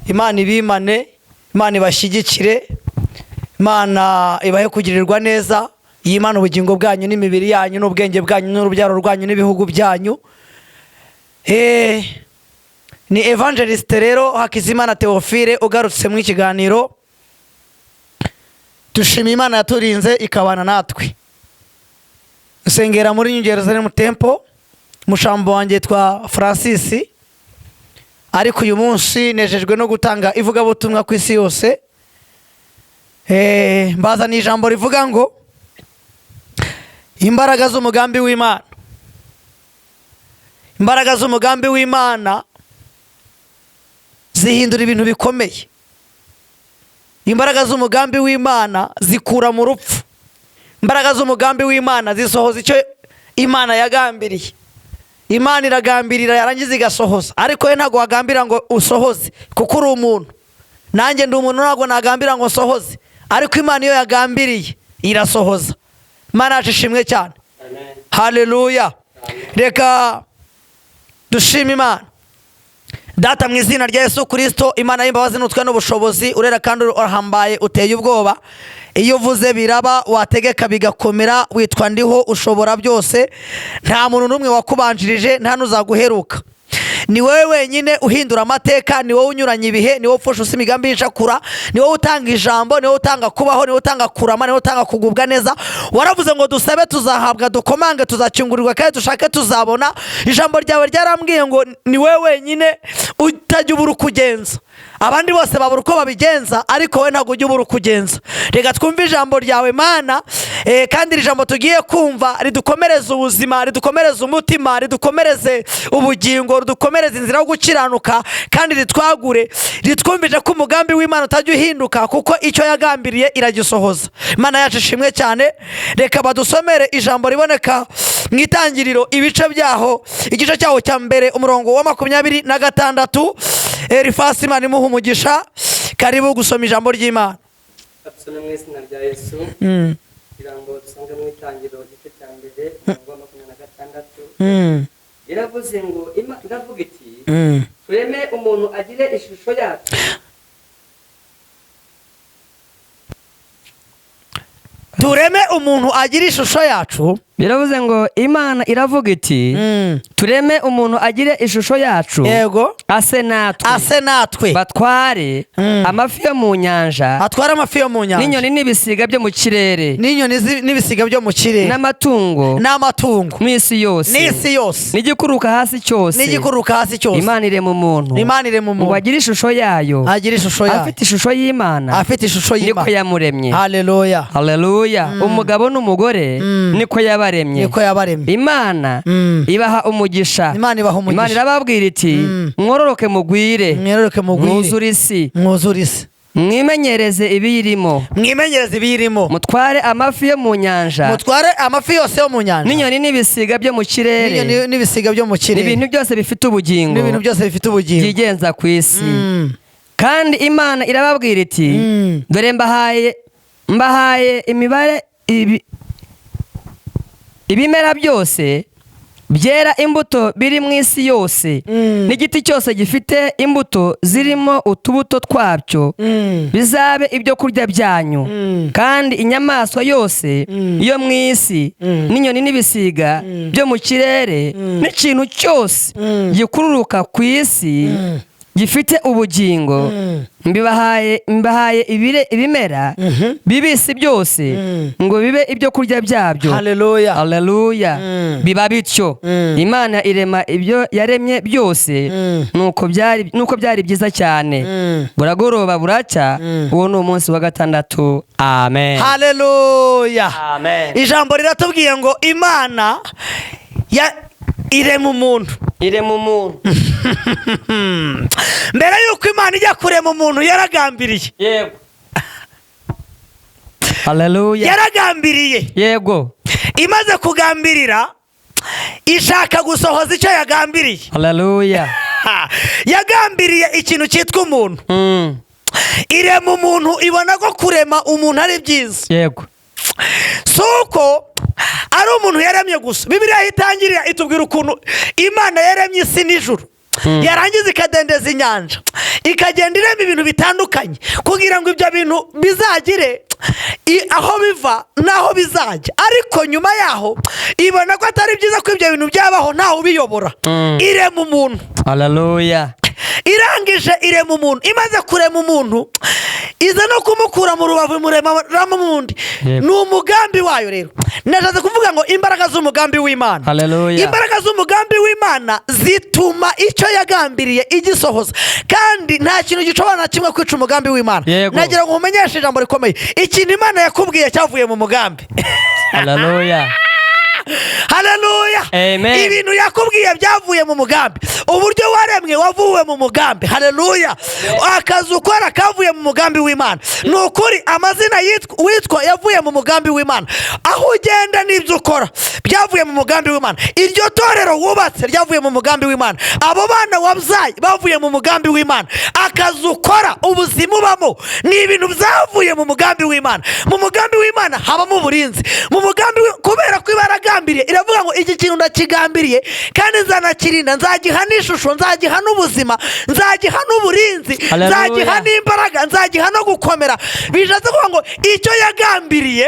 Imana ibimane, Imana ibashyigikire, Imana ibahe kugirirwa neza, yimane ubugingo bwanyu n'imibiri yanyu n'ubwenge bwanyu n'urubyaro rwanyu n'ibihugu byanyu. Ni Evangeliste rero Hakizimana Theophile ugarutse mu ikiganiro. Dushima Imana yaturinze ikabana natwe. Nsengera muri New Jerusalem Temple, mushamba wanjye yitwa Francis, ariko uyu munsi nejejwe no gutanga ivugabutumwa ku isi yose. Mbazaniye ijambo rivuga ngo imbaraga z'umugambi w'Imana. Imbaraga z'umugambi w'Imana zihindura ibintu bikomeye. Imbaraga z'umugambi w'Imana zikura mu rupfu. Imbaraga z'umugambi w'Imana zisohoza icyo Imana yagambiriye. Imana iragambirira, yarangiza igasohoza. Ariko we ntabwo wagambira ngo usohoze, kuko uri umuntu, nanjye ndi umuntu, ntabwo nagambira ngo nsohoze. Ariko Imana iyo yagambiriye irasohoza. Imana yacu ishimwe cyane. Haleluya. Reka dushime Imana Data mu izina rya Yesu Kirisito. Imana y'imbabazi n'utwe n'ubushobozi, urera kandi urahambaye, uteye ubwoba. Iyo uvuze biraba, wategeka bigakomera. Witwa Ndiho, ushobora byose. Nta muntu n'umwe wakubanjirije, nta n'uzaguheruka. Ni wowe wenyine uhindura amateka, ni wowe unyuranya ibihe, ni wowe upfusha usa imigambi y'inshakura, ni wowe utanga ijambo, ni wowe utanga kubaho, ni wowe utanga kurama, ni wowe utanga kugubwa neza. Waravuze ngo dusabe tuzahabwa, dukomange tuzakingurirwa, kandi dushake tuzabona. Ijambo ryawe ryarambwiye ngo ni wowe wenyine utajya ubura uko ugenza. Abandi bose babura uko babigenza, ariko wowe ntabwo ujya ubura uko ugenza. Reka twumve ijambo ryawe, Mana. Kandi iri jambo tugiye kumva ridukomereze ubuzima, ridukomereze umutima, ridukomereze ubugingo, ridukomereze inzira yo gukiranuka, kandi ritwagure, ritwumvise ko umugambi w'Imana utajya uhinduka, kuko icyo yagambiriye iragisohoza. Imana yacu ishimwe cyane. Reka badusomere ijambo riboneka mu Itangiriro, ibice byaho, igice cyaho cya mbere, umurongo wa 26. Erifasi, Imana imuha umugisha. Karibu gusoma ijambo ry'Imana. Dusome mu izina rya Yesu. Kugira ngo dusange mu Itangiriro igice cya mbere, umurongo wa 26. Iravuze ngo iravuga iti: "Tureme umuntu agire ishusho yacu." Tureme umuntu agira ishusho yacu. Biravuze ngo Imana iravuga iti: "Tureme umuntu agire ishusho yacu, ase natwe, ase natwe, batware amafi yo mu nyanja, atware amafi yo mu nyanja, n'inyoni n'ibisiga byo mu kirere, n'inyoni n'ibisiga byo mu kirere, n'amatungo, n'amatungo, n'isi yose, n'isi yose, n'igikururuka hasi cyose." N'igikururuka hasi cyose. Imana irema umuntu Imana irema ngo umuntu agire ishusho yayo, agira ishusho yayo, afite ishusho y'Imana, afite ishusho niko y'Imana. yamuremye. Haleluya. Haleluya. Umugabo n'umugore niko yabaremye. Niko yabaremye. Imana ibaha umugisha. Imana ibaha umugisha. Imana irababwira iti: "Mwororoke mugwire, mwororoke mugwire, mwuzure isi, mwuzure isi, mwimenyereze ibiyirimo, mwimenyereze ibiyirimo, mutware amafi yo mu nyanja, mutware amafi yose yo mu nyanja, n'inyoni n'ibisiga byo mu kirere, n'inyoni n'ibisiga byo mu kirere, n'ibintu byose bifite ubugingo, n'ibintu byose bifite ubugingo byigenza ku isi." Kandi Imana irababwira iti: "Dore mbahaye imibare ibimera byose byera imbuto biri mu isi yose, n'igiti cyose gifite imbuto zirimo utubuto twabyo, bizabe ibyo kurya byanyu. Kandi inyamaswa yose yo mu isi, n'inyoni n'ibisiga byo mu kirere, n'ikintu cyose gikururuka ku isi gifite ubugingo, mbibahaye ibimera bibisi byose ngo bibe ibyo kurya byabyo." Haleluya. Haleluya. Biba bityo. Imana irema ibyo yaremye byose, nuko byari byiza cyane. Buragoroba buracya, uwo ni umunsi wa gatandatu. Amen. Haleluya. Amen. Ijambo riratubwiye ngo Imana irema umuntu. Irema umuntu. Mbere y'uko Imana ijya kurema umuntu, yaragambiriye. Yego, haleluya. Yaragambiriye. Imaze kugambirira, ishaka gusohoza icyo yagambiriye. Haleluya. Ha! Yagambiriye ikintu cyitwa umuntu. Irema umuntu, ibona ko kurema umuntu ari byiza. Si uko ari umuntu yaremye gusa. Bibiliya aho itangirira itubwira ukuntu Imana yaremye isi n'ijuru. Yarangiza ikadendeza inyanja, ikagenda irema ibintu bitandukanye kugira ngo ibyo bintu bizagire aho biva n'aho bizajya. Ariko nyuma yaho ibona ko atari byiza ko ibyo bintu byabaho ntawe ubiyobora. Irema umuntu. Haleluya. Irangije irema umuntu. Imaze kurema umuntu, iza no kumukura mu rubavu, imuremamo undi. Ni umugambi wayo. Rero nashatse kuvuga ngo imbaraga z'umugambi w'Imana, Haleluya. imbaraga z'umugambi w'Imana zituma icyo yagambiriye igisohoza, kandi nta kintu gishobora na kimwe kwica umugambi w'Imana. Nagira ngo nkumenyeshe ijambo rikomeye: ikintu Imana yakubwiye cyavuye mu mugambi. Haleluya. Haleluya. Amen. Ibintu yakubwiye byavuye mu mugambi. Uburyo waremwe wavuwe mu mugambi. Haleluya. Akazi ukora kavuye mu mugambi w'Imana. Ni ukuri, amazina witwa yavuye mu mugambi w'Imana. Aho ugenda n'ibyo ukora byavuye mu mugambi w'Imana. Iryo torero wubatse ryavuye mu mugambi w'Imana. Abo bana wabyaye bavuye mu mugambi w'Imana. Akazi ukora, ubuzima ubamo, ni ibintu byavuye mu mugambi w'Imana. Mu mugambi w'Imana habamo uburinzi. Mu mugambi kubera ko iba yaragambiriye, iravuga ngo iki kintu ndakigambiriye kandi nzanakirinda, nzagiha n'ishusho, nzagiha n'ubuzima, nzagiha n'uburinzi, Haleluya. nzagiha n'imbaraga, nzagiha no gukomera. Bishatse kuvuga ngo icyo yagambiriye,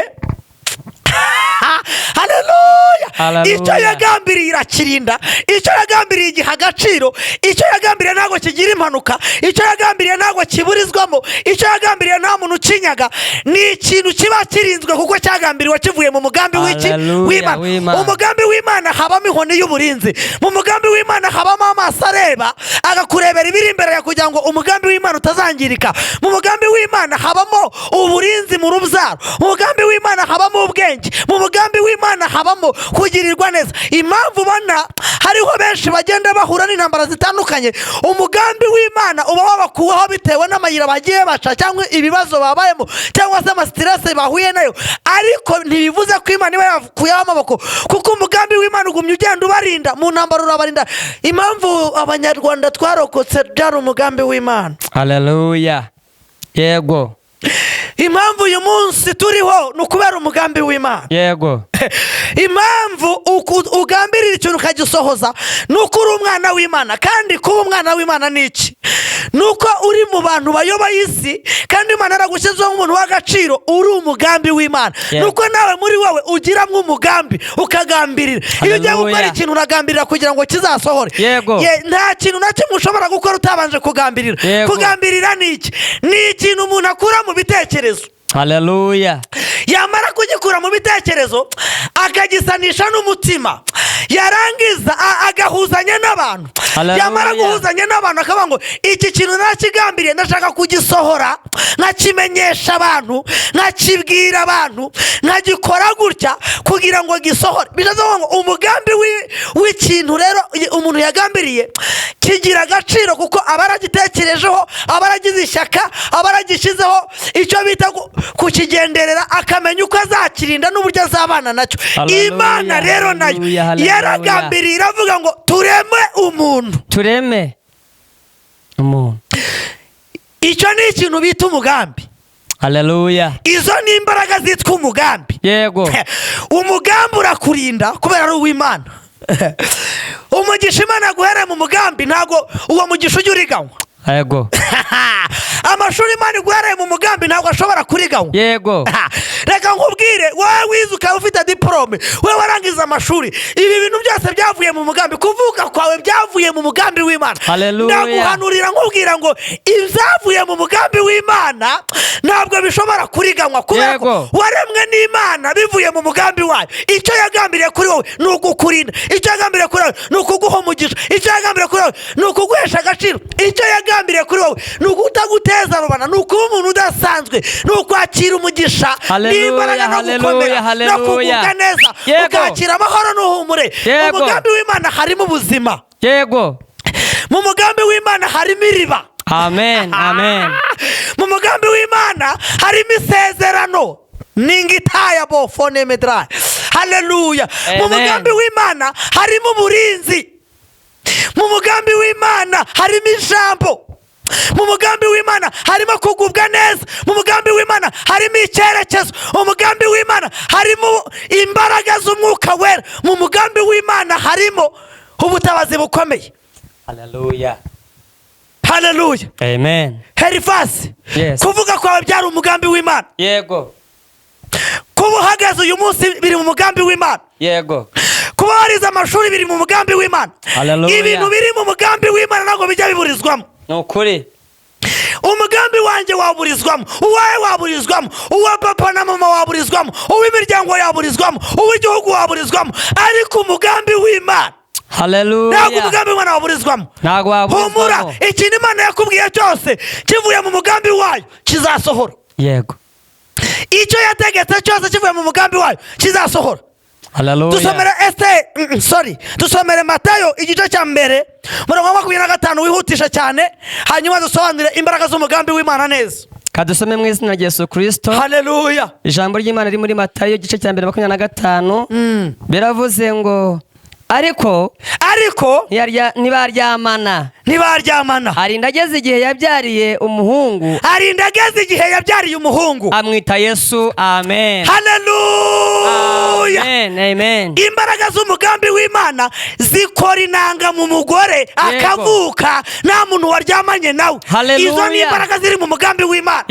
haleluya, Haleluya. icyo yagambiriye irakirinda, icyo yagambiriye igiha agaciro, icyo yagambiriye ntabwo kigira impanuka, icyo yagambiriye ntabwo kiburizwamo, icyo yagambiriye nta muntu ukinyaga. Ni ikintu kiba kirinzwe kuko cyagambiriwe kivuye mu mugambi w'iki? Haleluya, W'Imana. w'Imana. Umugambi w'Imana habamo inkoni y'uburinzi. Mu mugambi w'Imana habamo amaso areba, agakurebera ibiri imbere yawe kugira ngo umugambi w'Imana utazangirika. Mu mugambi w'Imana habamo uburinzi mu rubyaro. Mu mugambi w'Imana habamo ubwenge. Mu mugambi w'Imana habamo kugirirwa neza. Impamvu ubona hariho benshi bagenda bahura n'intambara zitandukanye, umugambi w'Imana uba wabakuweho bitewe n'amayira bagiye baca, cyangwa ibibazo babayemo, cyangwa se ama stress bahuye nayo. Ariko ntibivuze ko Imana iba yakuyeho amaboko, kuko umugambi w'Imana ugumya ugenda ubarinda mu ntambara, urabarinda. Impamvu Abanyarwanda twarokotse, byari umugambi w'Imana. Haleluya, yego. Impamvu uyu munsi turiho ni ukubera umugambi w'Imana. Impamvu ugambirira ikintu ukagisohoza ni uko uri umwana w'Imana. Kandi kuba umwana w'Imana ni iki? Ni uko uri mu bantu bayoboye isi, kandi Imana yaragushyizeho nk'umuntu w'agaciro, uri umugambi w'Imana. Ni uko nawe muri wowe ugiramo umugambi, ukagambirira. Iyo ugiye gukora ikintu, uragambirira kugira ngo kizasohore. Nta kintu na kimwe ushobora gukora utabanje kugambirira. Kugambirira ni iki? Ni ikintu umuntu akura mu bitekerezo, yamara kugikura mu bitekerezo akagisanisha n'umutima, yarangiza agahuzanya n'abantu. Yamara guhuzanya n'abantu, akavuga ngo iki kintu nakigambiriye, ndashaka kugisohora, nkakimenyesha abantu, nkakibwira abantu, nkagikora gutya kugira ngo gisohore. Bishatse kuvuga ngo umugambi w'ikintu rero umuntu yagambiriye kigira agaciro, kuko aba yaragitekerejeho, aba yaragize ishyaka, aba yaragishyizeho icyo bita kukigenderera, akamenya uko azakirinda n'uburyo azabana nacyo. Haleluya, Imana rero nayo haleluya, haleluya. yaragambiriye, iravuga ngo tureme umuntu. Tureme umuntu. Icyo ni ikintu bita umugambi. Haleluya. Izo ni imbaraga zitwa umugambi. Umugambi urakurinda kubera ari uw'Imana. Umugisha Imana yaguhereye mu mugambi, ntabwo uwo mugisha ujya uriganywa. Amashuri Imana iguhereye mu mugambi ntabwo ashobora kuriganywa. Reka nkubwire, wowe wize ukaba ufite diporome, wowe warangiza amashuri, ibi bintu byose byavuye mu mugambi. Kuvuka kwawe byavuye mu mugambi w'Imana. Haleluya. Ndaguhanurira nkubwira ngo ibyavuye mu mugambi w'Imana ntabwo bishobora kuriganywa, kubera ko waremwe n'Imana bivuye mu mugambi wayo. Icyo yagambiriye kuri wowe ni ukukurinda, icyo yagambiriye kuri wowe ni ukuguha umugisha, icyo yagambiriye kuri wowe ni ukuguhesha agaciro, icyo yagambiriye kuri wowe ni ukutaguteza rubanda, ni ukuba umuntu udasanzwe, ni ukwakira umugisha Haleluya, n'imbaraga no haleluya, gukomera no haleluya. kugubwa neza, ukakira amahoro n'uhumure. Umugambi w'Imana harimo ubuzima. Mu mugambi w'Imana harimo iriba. Amen, amen. Mu mugambi w'Imana harimo isezerano ningitaya bofone medra. Haleluya. Mu Amen. mugambi w'Imana harimo uburinzi. Mu mugambi w'Imana harimo ijambo. Mu mugambi w'Imana harimo kugubwa neza. Mu mugambi w'Imana harimo icyerekezo. Mu mugambi w'Imana harimo imbaraga z'Umwuka Wera. Mu mugambi w'Imana harimo ubutabazi bukomeye. Haleluya. Haleluya. Amen. Herifasi, Yes. kuvuga kwawe byari umugambi w'Imana. Kuba uhagaze uyu munsi biri mu mugambi w'Imana. Kuba warize amashuri biri mu mugambi w'Imana. Hallelujah. Ibintu biri mu mugambi w'Imana ntabwo bijya biburizwamo. Ni ukuri. Umugambi wanjye waburizwamo, uwawe waburizwamo, uwa papa na mama waburizwamo, uw'imiryango yaburizwamo, uw'igihugu waburizwamo, ariko umugambi w'Imana, ntabwo Haleluya. umugambi w'Imana waburizwamo. Ntabwo Humura. waburizwamo. Ikintu Imana yakubwiye cyose kivuye mu mugambi wayo kizasohora. Icyo yategetse cyose kivuye mu mugambi wayo kizasohora. Haleluya. Dusomere Esite, sorry, dusomere Matayo igice cya 1, murongo wa 25, wihutisha cyane, hanyuma dusobanure imbaraga z'umugambi w'Imana neza. Kadusome mu izina rya Yesu Kristo. Haleluya. Ijambo ry'Imana riri muri Matayo igice cya 1 25, biravuze ngo: ariko Ariko ntibaryamana, ntibaryamana, arinda ageze igihe yabyariye umuhungu, arinda ageze igihe yabyariye umuhungu, amwita Yesu. Amen. Haleluya. Amen, amen. Imbaraga z'umugambi w'Imana zikora inanga mu mugore, akavuka nta muntu waryamanye nawe. Haleluya. Izo ni imbaraga ziri mu mugambi w'Imana.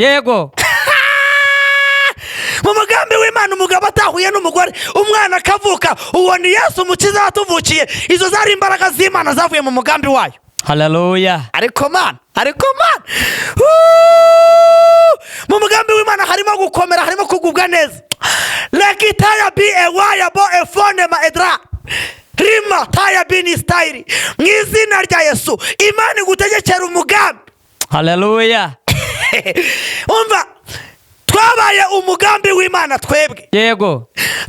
Mu mugambi w'Imana, umugabo atahuye n'umugore, umwana akavuka, uwo ni Yesu Umukiza watuvukiye. Izo zari imbaraga z'Imana zavuye mu mugambi wayo. Haleluya. Ariko Mana, ariko Mana! Woo! Mu mugambi w'Imana harimo gukomera, harimo kugubwa neza. Lekitaya bi ewaya bo efone ma edra rima taya bini stayiri. Mu izina rya Yesu, Imana igutegekera umugambi. Haleluya. Umva, twabaye umugambi w'Imana twebwe.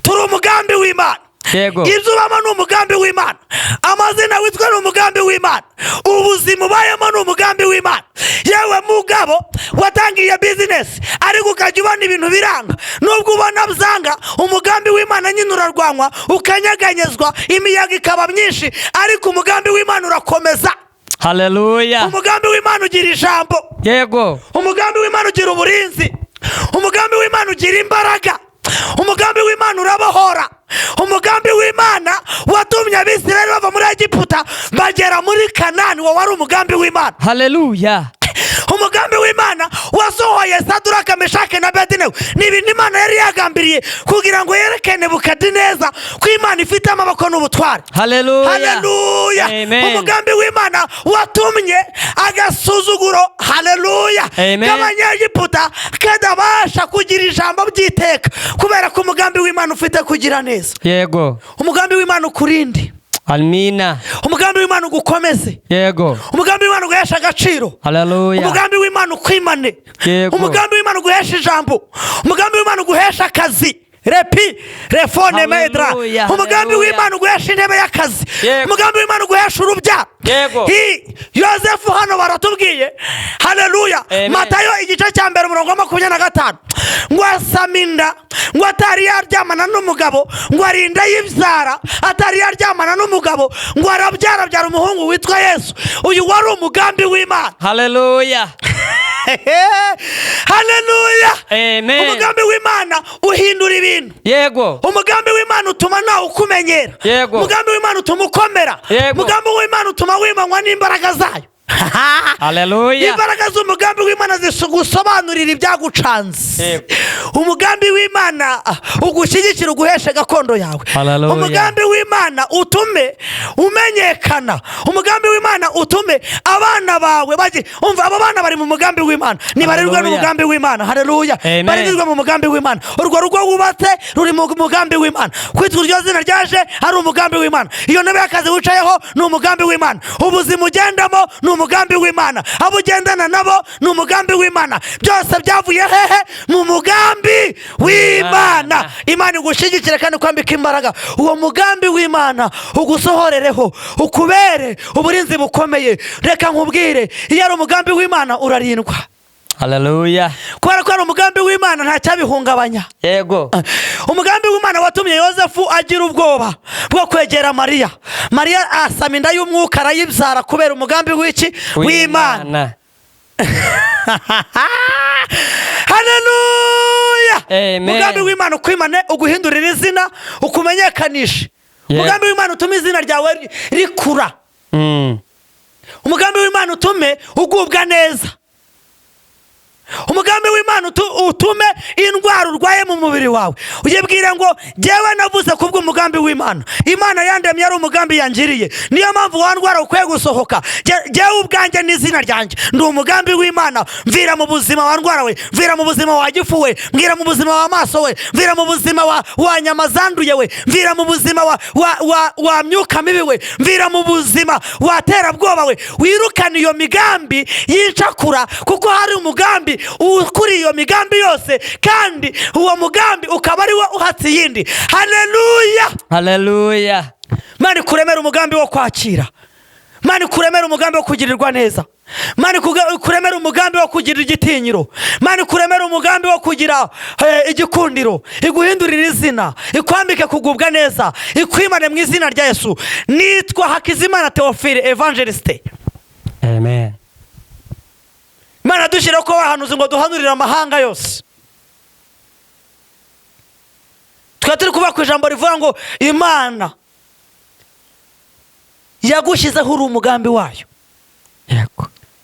Turi umugambi w'Imana. Ibyo ubamo ni umugambi w'Imana, amazina witwa ni umugambi w'Imana, ubuzima ubayemo ni umugambi w'Imana. Yewe mugabo watangiye bizinesi ariko ukajya ubona ibintu biranga, nubwo ubona byanga, umugambi w'Imana nyine urarwanywa, ukanyeganyezwa, imiyaga ikaba myinshi, ariko umugambi w'Imana urakomeza. Haleluya. Umugambi w'Imana ugira ijambo. Umugambi w'Imana ugira uburinzi. Umugambi w'Imana ugira imbaraga. Umugambi w'Imana urabohora. Umugambi w'Imana watumye Abisirayeli bava muri Egiputa bagera muri Kanani, uwo wari umugambi w'Imana. Haleluya. Umugambi w'Imana wasohoye Saduraka, Meshake na Abedinego. Ni ibintu Imana yari yagambiriye kugira ngo yereke Nebukadineza ko Imana ifite amaboko n'ubutware. Haleluya. Haleluya. Amen. Umugambi w'Imana watumye agasuzuguro, haleluya, Amen. k'Abanyegiputa kadabasha kugira ijambo by'iteka, kubera ko umugambi w'Imana ufite kugira neza. Umugambi w'Imana ukurinde. Amina. Umugambi w'Imana ugukomeze. Umugambi w'Imana uguhesha agaciro. Haleluya. Umugambi w'Imana ukwimane. Umugambi w'Imana uguhesha ijambo. Umugambi w'Imana uguhesha akazi. Repi refone medra. Haleluya, Umugambi haleluya. w'Imana uguhesha intebe y'akazi. Umugambi w'Imana uguhesha urubyaro. Yosefu hano baratubwiye, haleluya. Amen. Matayo igice cya 1, umurongo wa 25, ngo asama inda ngo atari yaryamana n'umugabo, ngo arinda yibyara atari yaryamana n'umugabo, ngo arabyara, abyara umuhungu witwa Yesu. Uyu wari umugambi w'Imana. Haleluya. Haleluya. Amen. Umugambi w'Imana uhindura ibintu. Umugambi w'Imana utuma nawe ukumenyera. Umugambi w'Imana utuma ukomera. Umugambi w'Imana utuma wimanywa n'imbaraga zayo. Haleluya. Imbaraga z'umugambi w'Imana zigusobanurira ibyagucanze. Umugambi w'Imana ugushyigikira, uguheshe gakondo yawe. Haleluya. Umugambi w'Imana utume umenyekana. Umugambi w'Imana utume abana bawe bajye umva, abo bana bari mu mugambi w'Imana, nibarerwe Haleluya. n'umugambi w'Imana. Haleluya. Amen. Barererwa mu mugambi w'Imana. Urwo rugo wubatse ruri mu mugambi w'Imana. Kwitwa iryo zina ryaje ari umugambi w'Imana. Iyo ntebe y'akazi wicayeho ni umugambi w'Imana. Ubuzima ugendamo ni umugambi w'Imana. Abo ugendana nabo ni umugambi w'Imana. Byose byavuye hehe? Mu mugambi w'Imana. Imana igushyigikire kandi kwambika imbaraga. Uwo mugambi w'Imana ugusohorereho, ukubere uburinzi bukomeye. Reka nkubwire, iyo ari umugambi w'Imana urarindwa. Haleluya. Kubera ko ari umugambi w'Imana nta cyabihungabanya. Umugambi w'Imana watumye Yosefu agira ubwoba bwo kwegera Mariya. Mariya asama inda y'umwuka arayibyara kubera umugambi w'iki? W'Imana. Haleluya. Amen. Umugambi w'Imana ukwimane, uguhindurira izina, ukumenyekanishe. Umugambi w'Imana utuma izina ryawe rikura. Umugambi w'Imana utume ugubwa neza. Umugambi w'Imana utume indwara urwaye mu mubiri wawe uyibwire ngo jyewe navuze kubw'umugambi w'Imana. Imana yandemye ari umugambi yangiriye, niyo mpamvu wa ndwara ukwiye gusohoka. Jyewe ubwanjye n'izina ryanjye ndi umugambi w'Imana. Mvira mu buzima wa ndwara we, mvira mu buzima wa gifu we, mvira mu buzima wa maso we, mvira mu buzima wa nyama zanduye we, mvira mu buzima wa myuka mibi we, mvira mu buzima wa terabwoba we. Wirukane iyo migambi y'incakura, kuko hari umugambi ukuri iyo migambi yose, kandi uwo mugambi ukaba ari wo uhatse iyindi. Haleluya! Haleluya! Mana ikuremera umugambi wo kwakira. Mana ikuremera umugambi wo kugirirwa neza. Mana ikuremera umugambi wo kugira igitinyiro. Mana ikuremera umugambi wo kugira igikundiro, iguhindurire izina, ikwambike kugubwa neza, ikwimane mu izina rya Yesu. Nitwa Hakizimana Theophile Evangeliste. Amen. Imana dushyire ko bahanuzi ngo duhanurire amahanga yose. Tukaba turi kuvuga ku ijambo rivuga ngo Imana yagushyizeho uri umugambi wayo.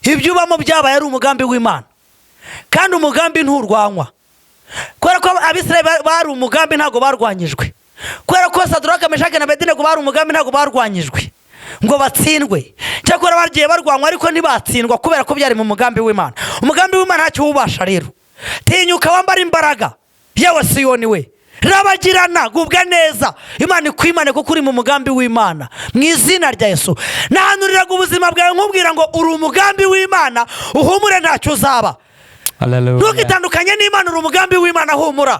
Ibyo ubamo byabaye ari umugambi w'Imana, kandi umugambi nturwanywa. Kubera ko Abisirayeli bari umugambi, ntabwo barwanyijwe. Kubera ko Saduraka, Meshaki na Abedenego bari umugambi, ntabwo barwanyijwe ngo batsindwe. Cyakora bagiye barwanywa ariko ntibatsindwa, kubera ko byari mu mugambi w'Imana. Umugambi w'Imana ntacyo wubasha. Rero tinyuka wambara imbaraga, yewe Siyoni we, rabagirana, gubwa neza, Imana ikwimane kuko uri mu mugambi w'Imana. Mu izina rya Yesu nahanuriraga ubuzima bwawe nkubwira ngo uri umugambi w'Imana, uhumure ntacyo uzaba. Haleluya! Ntukitandukanye n'Imana, uri umugambi w'Imana, humura.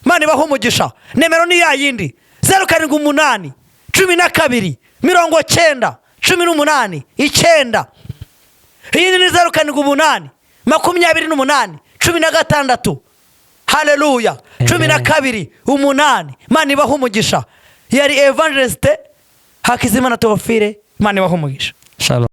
Imana ibaha umugisha. Nimero ni ya yindi, 078 12 90 18 9. Iyindi ni 078 28 16, haleluya, 12 8. Imana ibaha umugisha. Yari Evangeliste Hakizimana Theophile. Imana ibaha umugisha. Shalom.